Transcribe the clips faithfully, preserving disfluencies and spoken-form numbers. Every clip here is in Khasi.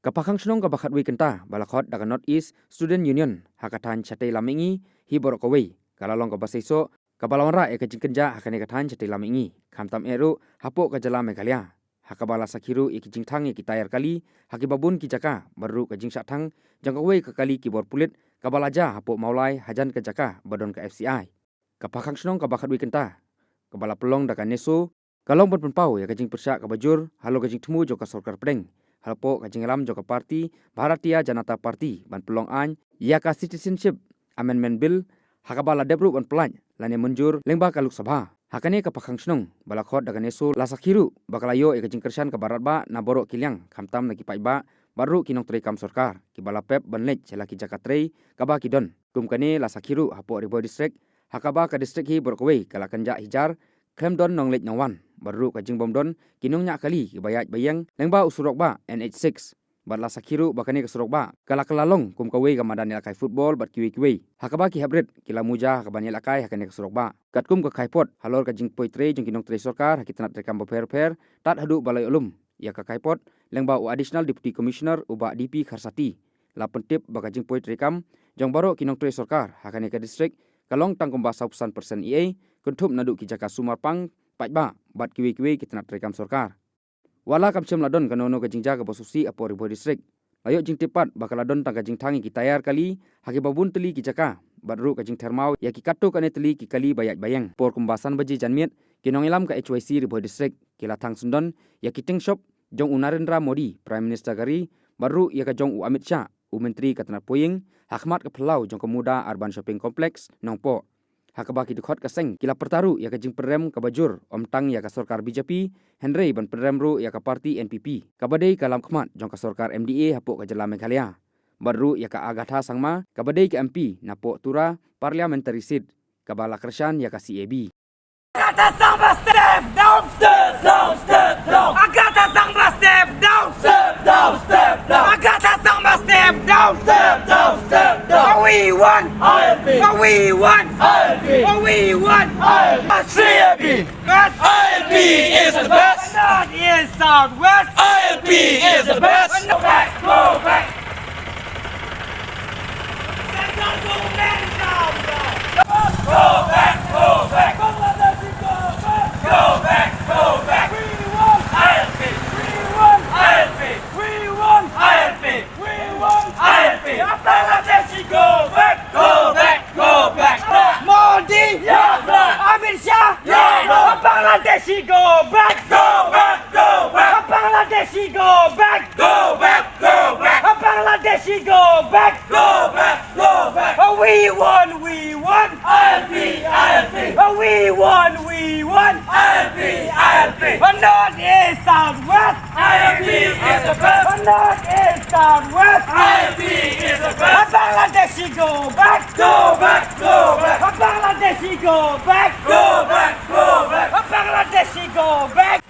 Ka pakhang shnong kaba khatwei kynta ba la khot da ka North East Student Union ha ka thaiñ Shatei Lammihngi hi baroh kawei ka la long kaba seisoh, kaba la wanrah ïa ka jingkynjah ha kane ka thaiñ Shatei Lammihngi. Khamtam eh ruh hapoh ka jylla Meghalaya, ha kaba la sakhi ruh ïa ki jingthang ïa ki tayar kali ha kiba bun ki jaka, bad ruh ka jingshah thang jong kawei ka kali ki bor pulit kaba la jia hapoh Mawlai hajan ka jaka ba don ka F C I. Ka pakhang shnong kaba khatwei kynta kaba la pynlong da ka NESO ka long ban pynpaw ïa ka jingpyrshah kaba jur halor ka jingthmu jong ka sorkar pdeng hapoh ka jingïalam jong ka party Bharatiya Janata Party ban pynlong aiñ ïa ka Citizenship Amendment Bill, ha kaba la dep ruh ban pyllait lane mynjur lyngba ka Lok Sabha. Ha kane ka pakhang shnong ba la khot da ka NESO la sakhi ruh ba ka la ïoh ïa ka jingkyrshan kaba radbah na baroh ki liang, khamtam na ki paidbah bad ruh ki nongtrei kam sorkar kiba la pep ban leit sha la ki jaka trei kaba ki don. Kum kane la sakhi ruh hapoh Ri Bhoi District, ha kaba ka district hi baroh kawei ka la kynjah hijar khlem don nongleit nongwan, bad ruh ka jingbym don ki nongñiah kali kiba ïaid ba ïeng lyngba u surok bah N H six. Bad la sakhi ruh ba kane ka surok bah ka la kylla long kum kawei ka madan ïalehkai football bad kiwei kiwei, ha kaba ki heprit ki la muja ha kaban ïalehkai ha kane ka surok bah. Katkum ka khaipot halor ka jingpoi trei jong ki nongtrei sorkar ha ki tnat treikam bapher bapher, tad haduh ba la ïoh lum ïa ka khaipot lyngba u Additional Deputy Commissioner u Bah D P Kharsati, la pyntip ba ka jingpoi treikam jong baroh ki nongtrei sorkar ha kane ka district ka long tang kumba sawphew san percent ei ei, kynthup naduh ki jaka sumar pang paidbah bad kiwei kiwei ki tnat treikam sorkar. Wat la kam shym la don kano kano ka jingjia kaba sngewsih hapoh Ri Bhoi District, la ïoh jingtip pat ba ka la don tang ka jingthang ïa ki tayar kali ha kiba bun tylli ki jaka, bad ruh ka jingther maw ïa ki katto katne tylli ki kali ba ïaid ba ïeng. Por kumba san baje janmiet, ki nongïalam ka H Y C Ri Bhoi District ki la thang syndon ïa ki ting shop jong u Narendra Modi, Prime Minister ka ri, bad ruh ïa ka jong u Amit Shah, u Myntri ka tnat pohying, ha khmat ka phyllaw jong ka Mudha Urban Shopping Complex, Nongpoh. Ha kaba ki dkhot ka seng ki la pyrta ruh ïa ka jingpynrem kaba jur, ym tang ïa ka sorkar B J P, hynrei ban pynrem ruh ïa ka party N P P kaba dei ka lamkhmat jong ka sorkar M D A hapoh ka jylla Meghalaya, bad ruh ïa ka Agatha Sangma kaba dei ka M P napoh Tura Parliamentary Seat, kaba la kyrshan ïa ka C A B. Agatha Sangma, step down! Step down, step down! Agatha Sangma, step down! Step down, step down! Agatha Sangma, step down! Step down, step down! We want I L P! We want I L P! We want I L P! C A B! Best! I L P is the best! North, East, South, West! I L P is the best! Go back! Go back! Central government down, down! Go back! Go back! Bangladeshi go back! Go back! Go back! We want I L P! We want I L P! We want I L P! We want I L P! Bangladeshi go back! Go back! Go back! Modi! Yardley! Amit Shah! Yardley! Bangladeshi go back! Go back! Go back! Bangladeshi go back! Go back! Go back! Bangladeshi go back! Go back! Go back! We want, we want! I L P! I L P! We want, we want! I L P! I L P! North, East, South, West! I L P is the best! North, East, South, West! I L P is the best! Bangladeshi go back! Go back! Go back! Bangladeshi go back! Go back! Go back! Bangladeshi go back!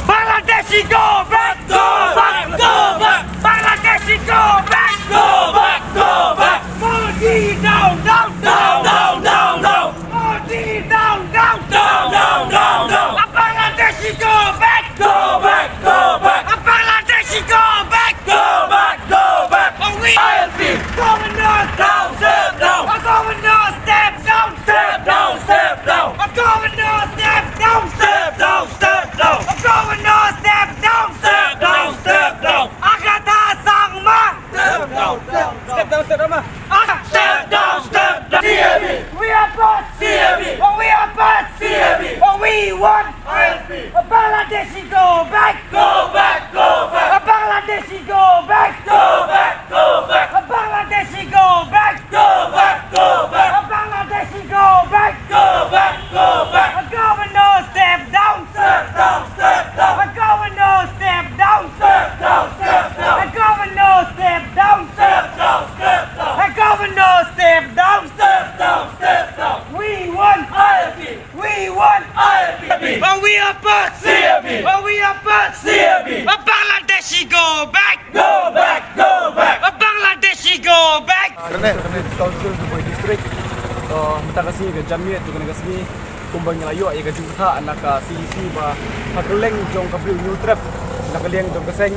Bangladeshi go back! Go back! Go back! Bangladeshi go back! Go back! Go back! Modi down, down, down, down, down, down! Modi down, down, down, down, down, down! Bangladeshi go back! Go back! Go back! Bangladeshi go back! Go back! Go back! We I L P! Governor down, step down! Governor step down! Step down, step down! Governor step down! Step down, step down! Governor step down! Step down, step down! Agatha Sangma! Step down, step down! Step down, step down! Step down, step down! C A B! We are boss! C A B! We are boss! C A B! We want I L P! Bangladeshi go back! Go back! Go back! Bangladeshi go back! Go back! Go back! Bangladeshi go back! Go back! Go back! Bangladeshi go back! Go back! Go back! Governor step down! Step down! Step down! Governor step down! Step down! Step down! Governor step down! Step down! Step down! Governor step down! Step down! Step down! We want I L P! We But we oppose C A B. But we oppose C A B. But Bangladeshi go back. Go back, go back. But Bangladeshi go back. Kane, kane Council Dubai District. Uh, mynta ka sngi ka janmiet tu kane ka sngi kumba ngi la ïoh ïa ka jingkyrpad na ka C E C ba ha kylleng jong ka Bill New Trep na ka liang jong ka seng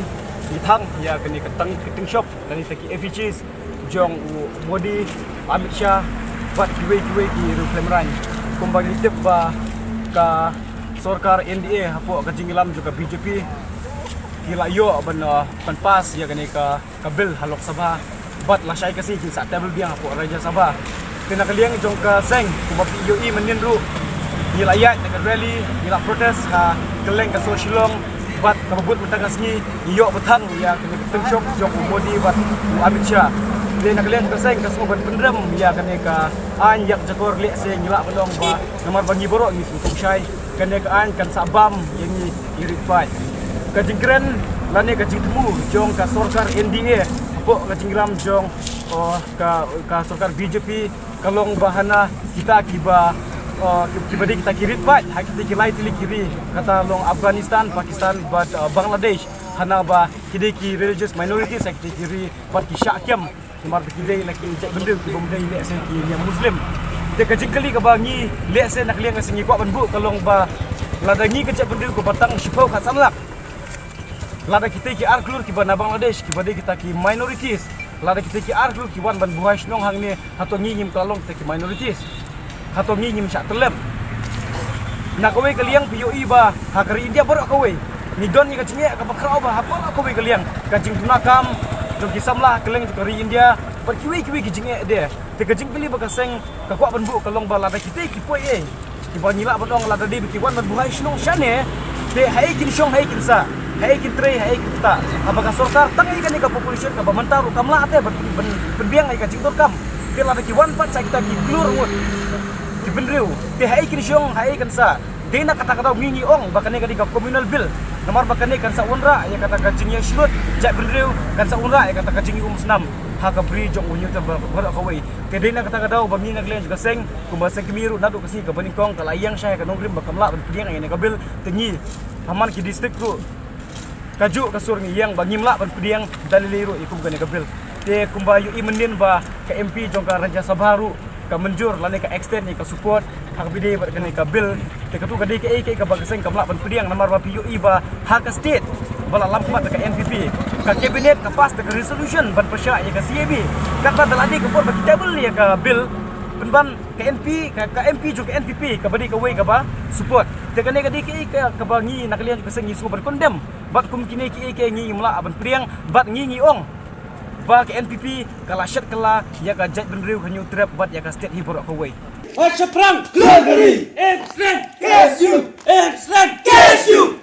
ngi thang ïa kane ka tang ka ting shop lane ta ki effigies jong u Modi, Amit Shah bad kiwei kiwei ki riew khlem rain. Kumba ngi tip ba ka sorkar N D A hapoh ka jingïalam jong ka B J P ki la ïoh ban, uh, ban pass ïa kane ka, ka bill ha Lok Sabha bad lashai ka sngi kin sa table biang hapoh Rajya Sabha. Te na ka liang jong ka seng kumba phi ïohi mynnin ruh ngi la ïaid na ka rally, ngi la protest ha kylleng ka sor Shillong bad kaba bud mynta ka sngi ngi ïoh ba thang ïa kane ka ting shop jong u Modi bad u Amit Shah. Te na ka liang jong ka seng ka sngew ban pynrem ïa kane ka aiñ ïap jakor lehse ngi lah ban ong ba namar ba ngi baroh ngi sngewthuh shai kane ka aiñ kan sa bam ïa ngi ïa rit paid. Ka jingkren lane ka jingthmu jong ka sorkar N D A hapoh ka jingïalam jong, oh, ka, ka sorkar B J P ka long ba hana kita kiba, uh, ki-, kiba dei kita ki rit paid ha kita ki lai tylli ki ri kata long Afghanistan, Pakistan bad, uh, Bangladesh, hana ba ki dei ki religious minorities ha kita ki ri bad ki shah kem namar ba ki dei la ki jaitbynriew ki bym dei lehse ki niam Muslim. Te ka jingkylli kaba ngi lehse na ka liang ka seng ngi kwah ban buh ka long ba lada ngi ka jaitbynriew kaba tang shiphew khatsan lak, lada kita ki ar klur kiba na Bangladesh kiba dei kita ki minorities, lada kita ki ar klur ki wan ban buhai shnong hangne, hato ngi ngim kylla long kita ki minorities? Hato ngi ngim shah tyllep? Na kawei ka liang phi ïohi ba ha ka ri India baroh kawei ngi don ïa ka jingeh kaba khraw ba ha baroh kawei ka liang ka jingduna kam jong ki samla ha kylleng jong ka ri India bad kiwei kiwei ki jingeh de. Te ka jingkylli ba ka seng ka kwah ban buh ka long ba lada kita ki poi ei kiba ngi lah ban ong lada dei ba ki wan ban buhai shnong shane, te haei kin shong, haei kin sah, haei kin trei, haei kin ktah? Haba ka sorkar tang ïa kane ka population kaba mynta ruh kam lah te ban, ban pynbiang ïa ka jingdonkam. Te lada ki wan pat sa kita ki klur ngut ki bynriew, te haei kin shong, haei kin sah? Dei na kata ka daw ngi ngi ong ba kane ka dei ka communal bill namar ba kane kan sa wanrah ïa kata ka jingïashlur jaitbynriew, kan sa wanrah ïa kata ka jingïaumsnam ha ka bri jong u Hynñiewtrep baroh kawei. Te dei na kata ka daw ba ngi na ka liang jong ka seng kumba seng kmie ruh naduh ka sngi kaba nyngkong ka la ïeng shai ka nongrim ba kam lah ban pdiang ïa kane ka bill. Te ngi ha man ki district ruh kajuh ka sur ngi ïeng ba ngim lah ban pdiang da lei lei ruh ïa kum kane ka bill. Te kumba ïohi mynnin ba ka M P jong ka Rajya Sabha ruh ka mynjur lane ka extend ïa ka support ha kaba ïadei bad kane ka bill. Te katu ka dei kaei kaei kaba ka seng kam lah ban pdiang namar ba phi ïohi ba ha ka state ba la lam khmat da ka N P P ka cabinet ka pass da ka resolution ban pyrshah ïa ka C A B. Katba da la dei ka por ba ki table ïa ka bill pynban ka N P, ka, ka M P jong ka N P P kaba dei kawei kaba support. Te kane ka dei kaei ka, kaba ngi na ka liang jong ka seng ngi sngewbha ban condemn bad kum kine kiei kiei ngi ngim lah ban pdiang bad ngi ngi ong ba ka N P P ka la shet kylla ïa ka jaitbynriew Hynñiewtrep bad ïa ka state hi baroh kawei. Machaphrang! Glory! M Slem! K S U! M Slem! K S U!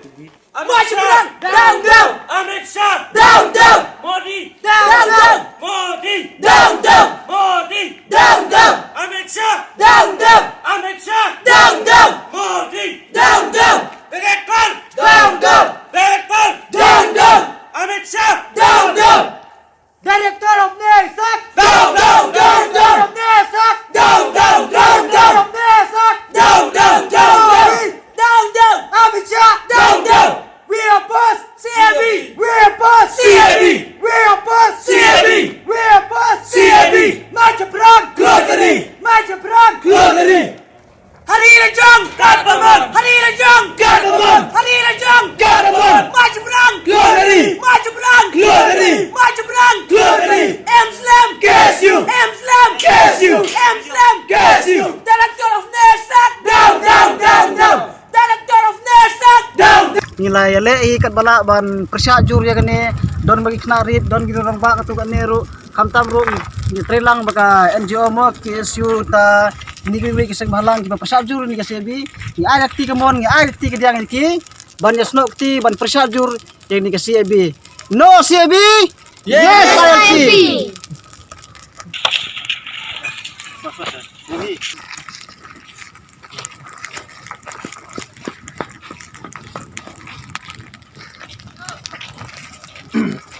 Machaphrang! Down, down! Amit Shah! Down, down! Modi! Down, down! Modi! Down, down! Modi! Down, down! Amit Shah! Down, down! Amit Shah! Down, down! Modi! Down, down! Director! Down, down! Director! Down, down! Amit Shah! Down, down! Director of Nesa! Down, down, down, down! Director of Nesa! Down, down, down, down! Director of Nesa! Down, down, down, down! Down, down! Amit Shah! Down, down! We oppose C A B! We oppose C A B! We oppose C A B! We oppose C A B! Machaphrang! Glory! Machaphrang! Glory! Hari Lajong! Kat Bamon! Hari Lajong! Kat Bamon! Hari Lajong! Kat Bamon! Machaphrang! Glory! Machaphrang! Glory! Machaphrang! Glory! M Slem! K S U! M Slem! K S U! M Slem! K S U! Director of Nesa! Down, down, down, down! Director of Nesa! Down, down! Ngi la ïaleh hi katba lah ban pyrshah jur ïa kane, don ba ki khynnah rit, don ki rangbah katto katne ruh. Khamtam ruh ngi trei lang ba ka N G O mo K S U ta ngi kiwei ki seng bhalang kiba pyrshah jur ïa kane ka C A B. Ngi ai lynti ka mon, ngi ai lynti ka diang ïa ki ban ïasnoh kti ban pyrshah jur ïa kane ka C A B. No C A B. Yes, I L P.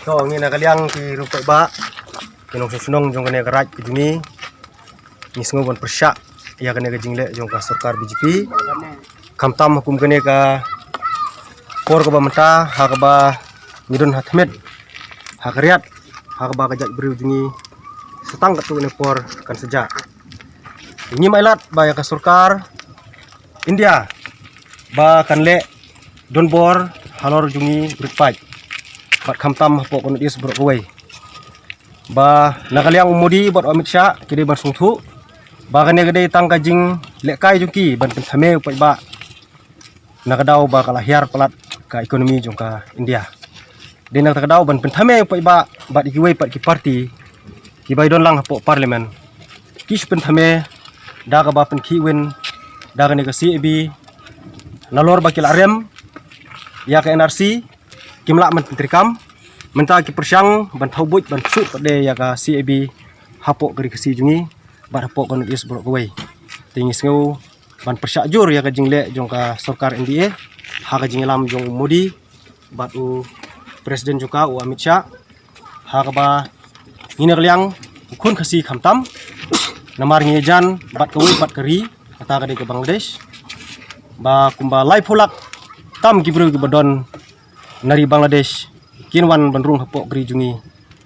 To ngi na ka liang ki rupek ba ki nongshong shnong jong kane ka raid ka jong ngi, ngi sngew ban pyrshah ïa kane ka jingleh jong ka sorkar B J P. Khamtam ha kum kane ka por kaba mynta, ha kaba ngi don ha thmet, ha ka riat, ha kaba ka jaitbynriew jong ngi sa tang katto katne por kan sa jah. Ngim ailad ba ïa ka sorkar India ba kan leh donbor halor jong ngi u rit paid bad khamtam hapoh ka North East baroh kawei. Ba na ka liang u Modi bad u Amit Shah ki dei ban sngewthuh ba kane ka dei tang ka jinglehkai jong ki ban pynthame u paidbah na ka daw ba ka la hiar palat ka economy jong ka India. Dei na kata ka daw ban pynthame u paidbah bad ïa kiwei pat ki party kiba ïadon lang hapoh parliament. Ki shu pynthame da kaba pynkhih win da kane ka C A B nalor ba ki la rem ïa ka N R C, kim lah ban pyntreikam. Mynta ki pyrshang ban thaw buit ban pynsuh pat de ïa ka C A B hapoh ka ri Khasi jong ngi bad hapoh ka North East baroh kawei. Te ngi sngew ban pyrshah jur ïa ka jingleh jong ka sorkar N D A ha ka jingïalam jong u Modi bad u President jong ka u Amit Shah, ha kaba ngi na ka liang u khun Khasi khamtam namar ngi ïajan bad kawei pat ka ri, kata ka dei ka Bangladesh. Ba kumba laiphew lak tam ki briew kiba don na ri Bangladesh kin wan ban rung hapoh ka ri jong ngi,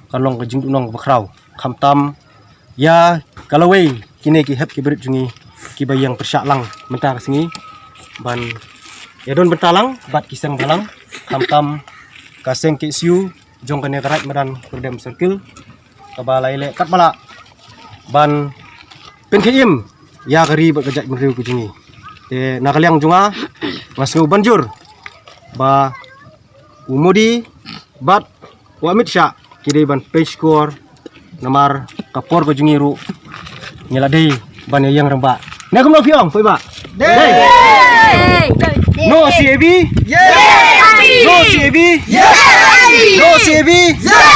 kan long ka jingduhnong kaba khraw. Khamtam ïa ka lawei kine ki hep ki barit jong ngi kiba ïeng pyrshah lang mynta ka sngi ban ïadon bynta lang bad ki seng bhalang, khamtam ka seng K S U jong kane ka Raid Madan Kyrdem Circle, kaba la ïaleh katba lah ban pynkhie im ïa ka ri bad ka jaitbynriew ka jong ngi. Te na ka liang jong nga, nga sngew ban jur ba u Modi bad u Amit Shah ki dei ban pynshkor namar ka por ka jong ngi ruh ngi la dei ban ïeng rangbah. Ne kumno phi ong, paidbah? Dei. No C A B. Yes. No C A B. Yes. No C A B. Yes.